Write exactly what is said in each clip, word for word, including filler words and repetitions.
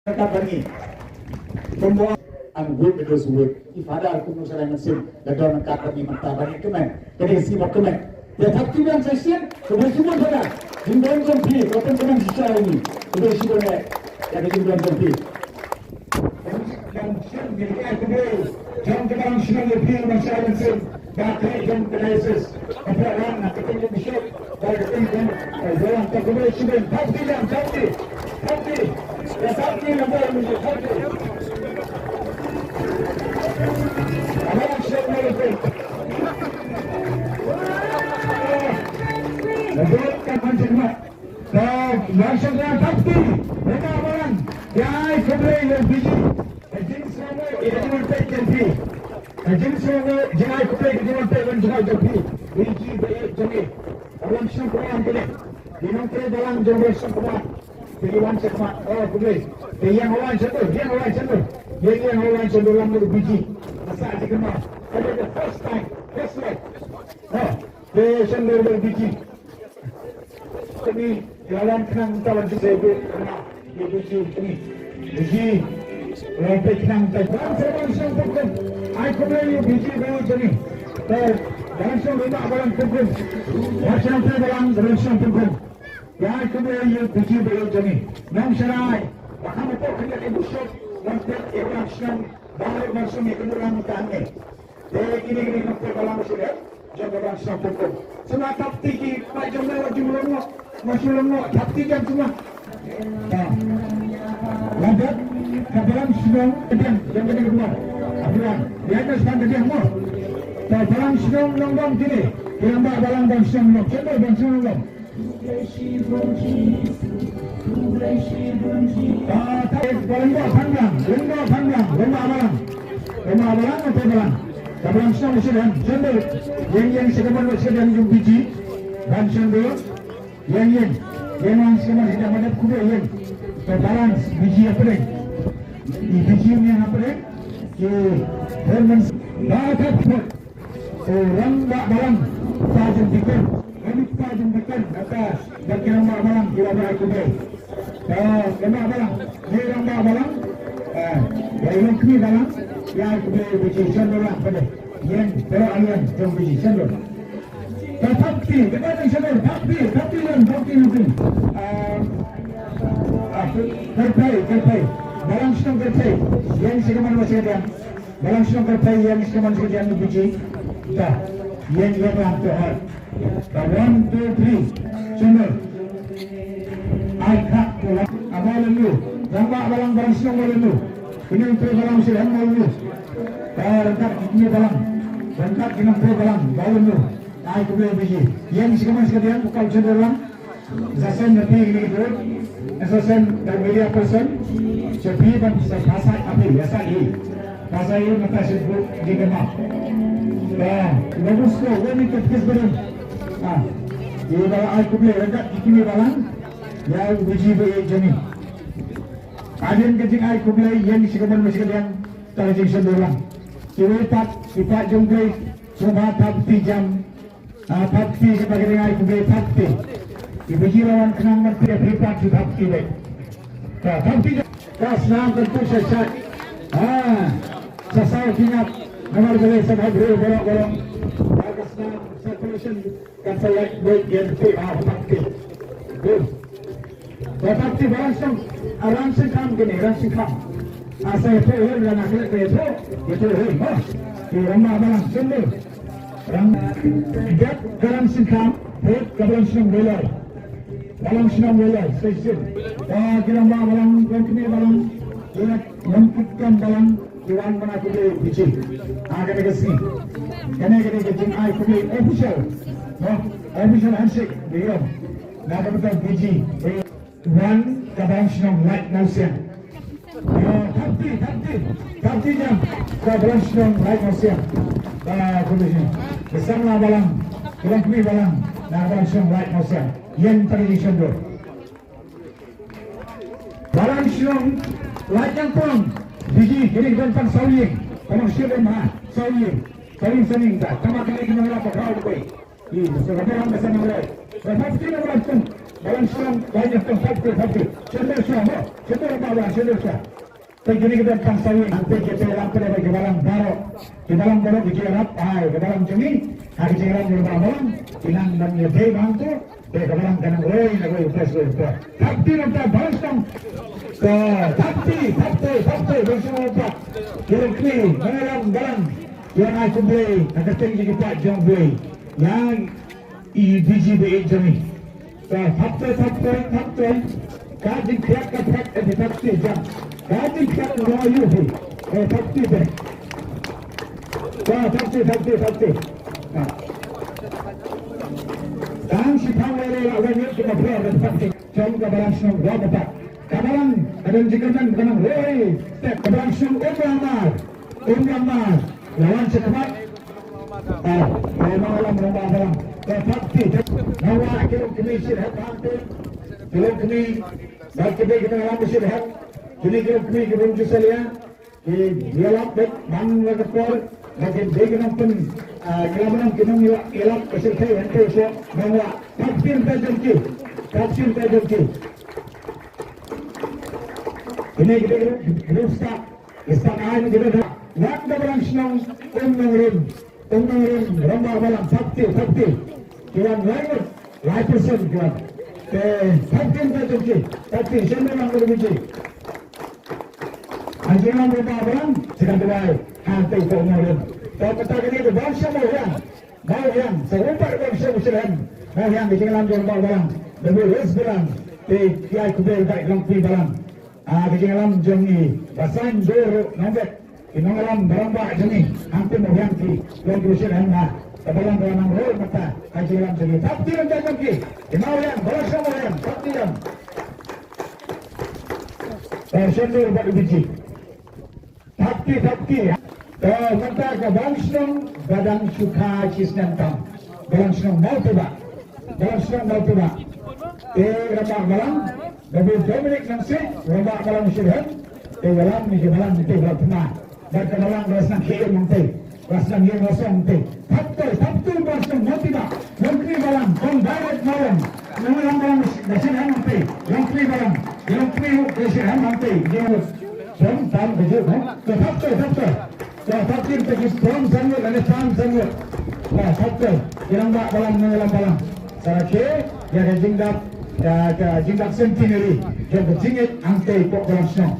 Ka bani. Kumba ang wit da su wit. I Father kumno sa lai mynsiem. Da don ka bani mynta bani kmen. Ka dei si ba kmen. Ïa thap ki biang sa sien. Ka dei si ba Father. Jingdon jong phi. Ka pen kmen si sa ini. Ka dei si ba ne. Ïa ka jingdon jong phi. Jong ka bang shnong ïa phi ba sa lai mynsiem. Ba ka jong ka diocese. Ka phi wan na ka jong ka bishop. Ba ka jong ka jong ka bishop. Thap ki biang, thap ki. Thap ki. Ka jingsngew jngai khublei ka jingwan peit wan jngai jong phi. Ri ji ba ïeit jong ngi. Ka wan sngewbha wan kane. Ki nongtrei balang jong ri sngewbha. Te ki wan sngewbha. Oh khublei. Te ïeng wan sngewbha, ïeng wan sngewbha. Ïeng ïeng wan sngewbha lam ri ji. Masa ji kema. Ka dei the first time, first life. Oh, te sngewbha ri ji. Kami lawan khnang tawan jingse bi. Bi ji kami. Bi ji. Lawan pe khnang ta. Ban se ban song pun. Ai khublei ïa bi ji ba ïa jani. Ta ban song ri ba balang pun. Ban song pe balang ban song pun. Ya ai khublei ïa bi ji ba ïa jani. Nang sharai. Ba kham to kham ïa bi shop. Ban pe ïa ban song. Ba ban song ïa kami lang ta ne. Te kini kini nongtrei balang sini, jong ka bang shnong Pungkung. Sngewbha thap kti ki paid jong me wat ju lyngngoh, wat ju lyngngoh, thap kti jong sngewbha. Lada ka balang shnong kadiang jong kane ka dua. Abraham, ïa ka shnong kadiang mo. Ka balang shnong Nongdom kine, ki rangbah balang bang shnong Nongdom, shnong bang shnong Nongdom. Ah, ta, eh, ba lyngngoh phan biang, lyngngoh phan biang, lyngngoh balang. Lyngngoh balang, lyngngoh balang. Ka balang shnong sha dang, sha dang. Ïeng, ïeng sha ka ban sha dang jong Biji. Ban sha dang. Ïeng, ïeng. Ïeng, ïeng sha ka ban sha dang, ban dep khublei, ïeng. Ka balang Biji hapdeng. I Biji ïeng hapdeng. I Herman. Ba ka phot. O rangbah balang, kpa jong Dikon, kane kpa jong Dikon, kata, bad ki rangbah balang, ki la ai khublei. Ka rangbah balang, ne rangbah balang, eh, ïa i longkmie balang, ïa ai khublei Biji, sha dang lah pade. Ïeng, pero alian jong Biji, sha dang. Ka thap kti, kata jong sha dang, thap kti, thap kti lem, thap kti lem. Ah, ah, Kyrpei, Kyrpei. Balang shnong Kyrpei. Ïeng sha ka man ba sha dang. Balang shnong Kyrpei ïeng sha ka man sha ka dang Biji. Ta. Ïeng ïeng lang to har. Ta one, two, three. Sumber. Ai kha ko la. Aba lem lu. Rangbah balang balang shnong ba lem lu. Kine nongtrei balang sha dang ba lem lu. Ta rangkat kine balang. Rangkat kine nongtrei balang ba lem lu. Ai khublei Biji. Ïeng sha ka man sha ka dang ko culture lang. Assistant na phi ngi tu, assistant da media person, sha phi ban sa phasai ha phi, ïa sa i. Phasai i mata sha group di kema. Ba, bagus ko, wani ka kis badan. Ah, i ba ai khublei, rangkat ki kini balang, ïa u Biji ba i jani. Hadien ka jingai khublei, ïeng sha ka man sha ka dang, ta ka jingsyndur lang. Ki wei pat, ki pat jong Blei, sngewbha thap kti jam, Ah, thap kti, kata ka dei ai khublei thap kti. I Biji la wan khnang ban phi, phi pat phi thap kti beit. Ka thap kti ka snam kan tu sa sat. Ah, sa saw ki ngap. Namar balei sa thap kti borok borok. Ka snam circulation kan sa lek beit ïa phi, ah, thap kti. Good. Ba thap kti ba rang shnong, ah, rang shnong kine, rang shnong. Ah, sa ïathuh hi, la na khleh ka ïathuh, ïathuh hi, mo. Ki rangbah balang, shnong. Rang, dep ka rang shnong, dep ka rang shnong Iewlei. Balang shnong Iewlei, station. Ah, ki rangbah balang, ki kmie balang, ki nongkitkam balang, ki wan ban ai khublei Biji. Ah, kane ka sngi. Kane, kane ka jingai khublei official. Mo, official handshake, biang. Na ka bynta Biji. Wan ka balang shnong Laitumkhrah. Ïa, thap kti, thap kti, thap kti jam. Ka balang shnong Laitumkhrah. Ba, khublei. Ka samla balang, ka longkmie balang, na ka balang shnong Laitumkhrah. Ïeng tang ïa shnong. Balang shnong Laitumkhrah. Biji, kine ki don tang saw ïing. Ka balang shnong ha, saw ïing. Saw ïing, saw ïing ta. Tama kine ki nong la pa khraw ko. Ïa, sa ka balang ka sa nong lai. Sa thap kti na balang shnong. Balang shnong, balang shnong, satu, satu. Satu shnong, satu balang, satu shnong. Te kine ki don pang sawi, hangtei ki te lam pele ki balang baroh. Ki balang baroh ki jingïarap, ai, ki balang jong ngi, ha ki jingïarap ki balang balang, ki nang ban ïadei bang tu, te ki balang ka nang roi, na roi, press roi, press. Thap kti nangta balang shnong. Te thap kti, thap kti, thap kti, balang shnong nangta. Ki long kmie, balang balang. Ïa nga khublei, ha ka kyrteng jong ki paid jong U Blei. Ïa i D G ba ïeit jong ngi. Ka thap te, thap te, thap te. Ka jingkhiah ka thap, eh, thap te jam. Ka jingkhiah ka rong ayu hi. Eh, thap te te. Ka thap te, thap te, thap te. Ka. Tang shi phang lei lei la wan ïoh ki ma pher da thap te. Jong ka balang shnong wa ba thap. Ka balang, ka don jingkyrmen, ka nang roi. Te ka balang shnong Umrangmar. Umrangmar. La wan sha khmat. Ah, ka nongïalam rangbah balang. Ka thap kti. Nangwa ki long kmie shitrhem hangtei. Ki long kmie. Bad ki dei ki nongïalam shitrhem. Kine ki long kmie ki bym ju salia. Ki ïalap bad bang la ka por. Bad ki dei ki nongpyn, ah, ïalam, ki nongïalap ka shyrkhei hangtei sha. Nangwa. Thap kti nangta jong ki. Thap kti nangta jong ki. Kine ki dei ki dei ki dei Ki stad ai ni ki dei. Wan da balang shnong Umnongrim. Umnongrim, rangbah balang, thap kti, thap kti. Ki wan lai ngut, lai persen ki wan. Te thap kti nangta jong ki, thap kti, shen balang ngut ki. Ha jingïalam rangbah balang, sha ka duwai, hangtei ko Umnongrim. Te kata kane ka balang shnong Mawhiang. Mawhiang, sa u pat balang shnong Mawhiang, ka jingïalam jong rangbah balang. Da u West balang, te ki ai khublei bad long kmie balang. Ah, ka jingïalam jong ngi, Basan Dur Nongbet, ki nongïalam rangbah jong ngi, hangtei Mawhiang ki, long ki shitrhem ha, ka balang ka nang roi mynta, ka jingïalam jong ngi. Thap kti nangta jong ki, ki Mawhiang, balang shnong Mawhiang, thap kti jong. Basan Dur bad u Biji. Thap kti, thap kti. To mynta ka balang shnong ba dang shu kha shi snem tam. Balang shnong Mawtibah. Balang shnong Mawtibah. Te rangbah balang, Babu Dominic Nangsiej, rangbah balang shitrhem, te ïalam ïa ki balang te balang thma. Bad ka balang ka la sdang khie im hangtei, la sdang ïeng la song hangtei. Thap kti, thap kti balang shnong Mawtibah, long kmie balang, kong Dairet Mawlem, nongïalam balang ba shitrhem hangtei, long kmie balang, long kmie ruh ka shitrhem hangtei, ïeng ruh. Shem tam ka juk, ha? Ka thap kti, thap kti. Ka thap kti te ki pom san ngut, lane pom san ngut. Ka thap kti, ki rangbah balang, nongïalam balang. Sa rakhe ïa ka jingdap, ka, ka jingdap centenary jong ka jingngeit hangtei hapoh balang shnong.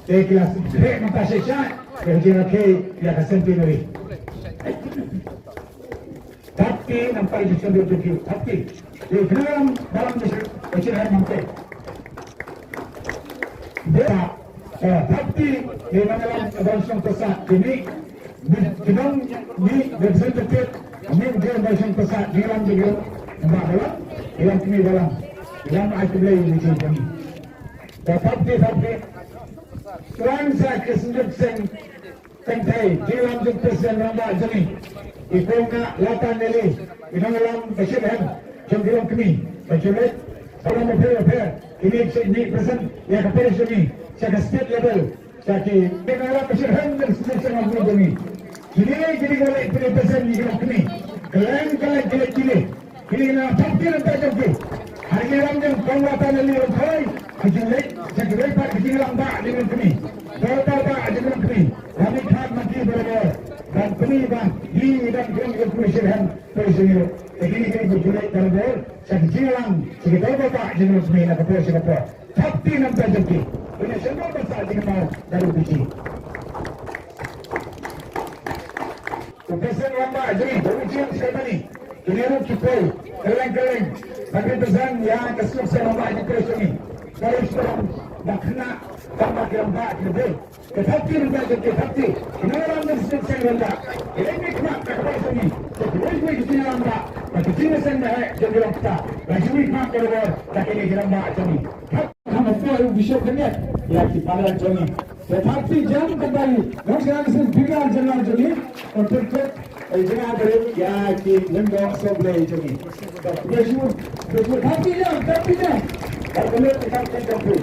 Te ki la sngewthuh mynta shisha ïa ka jingrakhe ïa ka centenary. Thap kti namar ka jingshemphang jong ki, thap kti. Te ki nongïalam balang ba shitrhem hangtei. Te, eh, thap kti ki nongïalam balang shnong Pyrshah, kine ki nong, ki representative, ki nong balang shnong Pyrshah, ki nongïalam jong ki rangbah balang, ki nong kmie balang, ki nong ai khublei ïa ki jong ngi. Te thap kti, thap kti. Khublei sa ki synjuk seng. Kynthei, jingïalam jong president rangbah jong ngi. I kong Nonglata Nelly, i nongïalam ba shitrhem jong ki longkmie, ba ju leit, ba lam bapher bapher, kine ki leit present ïa ka parish jong ngi sha ka state level, sha ki, ki nongïalam ba shitrhem jong ka state jong ngi. Kine, kine ki leit present ïa ki longkmie. Kylleng kylleng ki leit kine. Kine na thap kti nangta jong ki. Ha ki ram jong kong Nonglata Nelly Rymphoi, ki jingleit, ki jingleit pat ki jinglang ba ki longkmie. Dor dor ba ki longkmie. Kami kham ma ki barabor. Ban kmie ba ki dang ki longkmie shitrhem, kmie shitrhem. Te kine kine ki jingleit barabor, sa ki jinglang, sa ki dor dor ba ki longkmie na ka por sha ka por. Thap kti nangta jong ki. Kine shen ba sa jingmau da ruh ki. U president rangbah jong ngi, u James Kalmani, kine ruh ki poi kylleng kylleng ban represent ïa ka sngewsih rangbah jong ngi. Ka ruh sngewsih ba khynnah tang ba ki rangbah ki dei. Ka thap kti rangbah jong ki, thap kti. Kine ruh ki sngewsih rangbah. Ki dei ki khmat ka rangbah jong ngi. Ka dei ki jingrangbah. Ka dei ki sngewsih rangbah jong ngi rangbah. Ka dei ki khmat ka rangbah. Ka dei ki rangbah jong ngi. Thap Ka ma poi u bishop kane ïa ki para jong ngi. Te thap kti jam ka bai nong sha ka seng Vicar General jong ngi. Kon pynpet ïa ka bai ïa ki lyngdoh sohblei jong ngi. Te bishop, bishop thap kti jam, thap kti jam. Ka pynpet thap kti jam phi.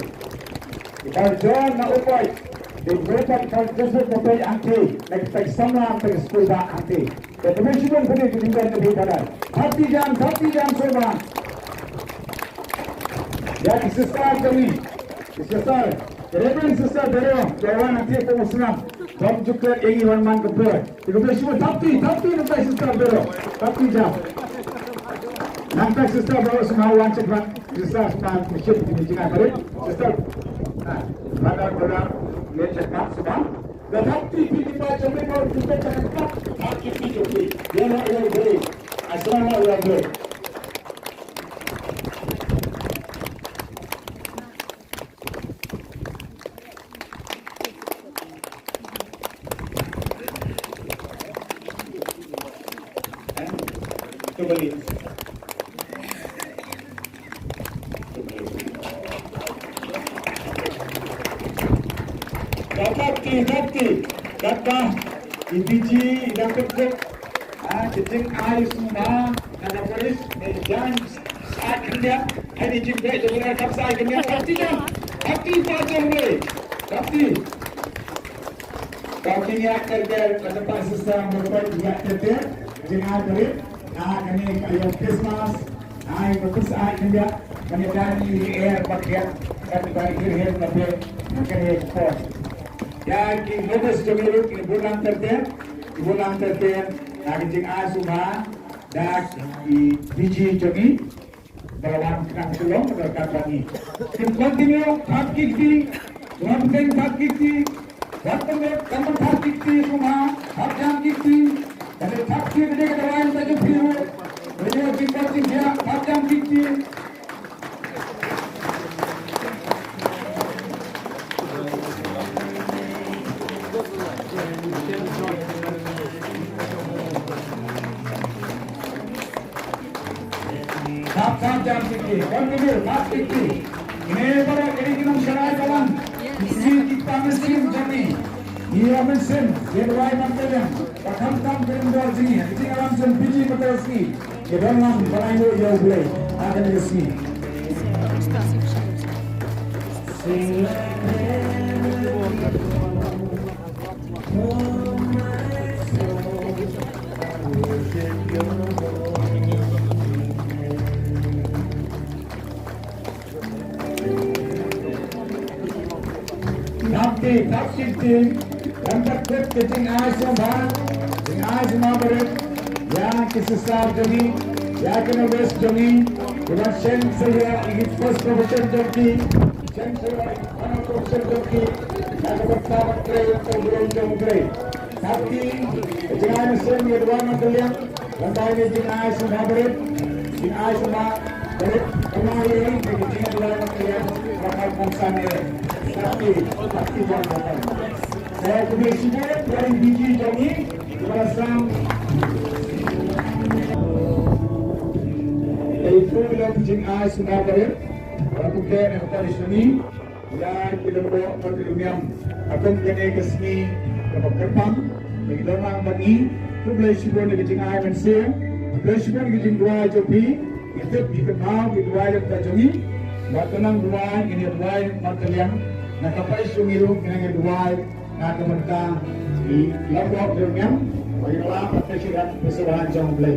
Ki para jong na u poi. Te bishop ka jong na u poi angki. Na ki pek samla pek skul ba angki. Te kami shibun kami ki tinggal kami padai. Thap kti jam, thap kti jam sohblei. Ïa ki sister jong ngi. Ki sister. Reverend Sister Bero, ki wan hangne kum u sngap. Bym ju klet ïa ngi wan man ka por. Te khublei shibun, thap kti, thap kti nangta Sister Bero. Thap kti jam. Nangta Sister Bero sngewbha wan check back. Sister sngewbha shim kine ki jingïaid barit. Sister. Ah, Brother Bero, ïa check back sngewbha. Thap kti phi ki paid jong ngi ba wan check back. Thap kti phi jong ngi. Ïa la ïa la. Assalamu alaikum. Thap kti, thap kti. Katba i P G i dang kut kut. Ah, ka jingai sngewbha na ka parish, ne jan sat khyndiat, hynrei jingbeh jong u Blei kam sat khyndiat. Thap kti jan, thap kti pat jong u Blei. Thap kti. Ka kynja ter ter, ka tempat sesang berbuat juga ter ter. Jingai berit, ah, kane ka ïa Christmas, ah, ïa ka Christmas khyndiat, kane ka ni air paket, kan ka air hem na pe, kane ka pon. Ïa ki notice jong ngi ruh ki bun lang ter ter, ki bun lang ter ter, na ki jingai sngewbha da ki P G jong ngi, ba la wan khnang shalong, ba la kat ba ngi. Kin continue, thap kti, wan pynthap kti, wan pynthap, kan pynthap kti sngewbha, thap jam kti, kan thap kti ka dei ka dawai na ka jong phi ruh. Ba ïa kin continue, thap jam kti. Thap, thap, jam kti, continue, thap kti. Kine baroh kine ki nongshakri balang. Ki, ki kpa mynsiem jong ngi. Ïa mynsiem, ïa duwai ban pynlong. Ba kham kham kyrdan jong ngi. Ki jingïalam jong P G Matters ngi. Ki don lang ban ai nguh ïa U Blei ha kane ka sngi. Thap kti, thap kti, thap kti. Ngan pat kut ka jingai sngewbha, jingai sngewbha barit ïa ki sister jong ngi, ïa ki nurse jong ngi, kiba sheng shuwa ïa ki first profession jong ki, sheng shuwa ïa ki final profession jong ki, ïa ka bynta ban trei ïa ka burom jong U Blei. Thap kti, ka jingai mynsiem ïa duwai man ka liang. Lada ïa jingai sngewbha barit, jingai sngewbha barit, kumne ïa ka jingai duwai na ka liang, ba ka kongsan ïa. Thap kti, thap kti jong ka. Sa khublei shibun ïa i P G jong ngi, kiba la sdang. Ïa itu ïa ka jingai sngewbha barit, ba kumne na ka parish jong ngi. Ïa ki lyndoh bad ki lynniam. Ha kum kane ka sngi kaba kyrpang, ba ki don lang bad ngi. Khublei shibun ïa ka jingai mynsiem. Khublei shibun ïa ka jingduwai jong phi. Ngi tip ngi kynmaw ki duwai lem ka jong ngi. Bad to nang duwai, ngin ïa duwai markylliang. Na ka parish jong ngi ruh ngin ïa duwai na ka bynta ki lyndoh ki lynniam. Ba kin lah ban pynshai ïa ka sngewbha jong U Blei.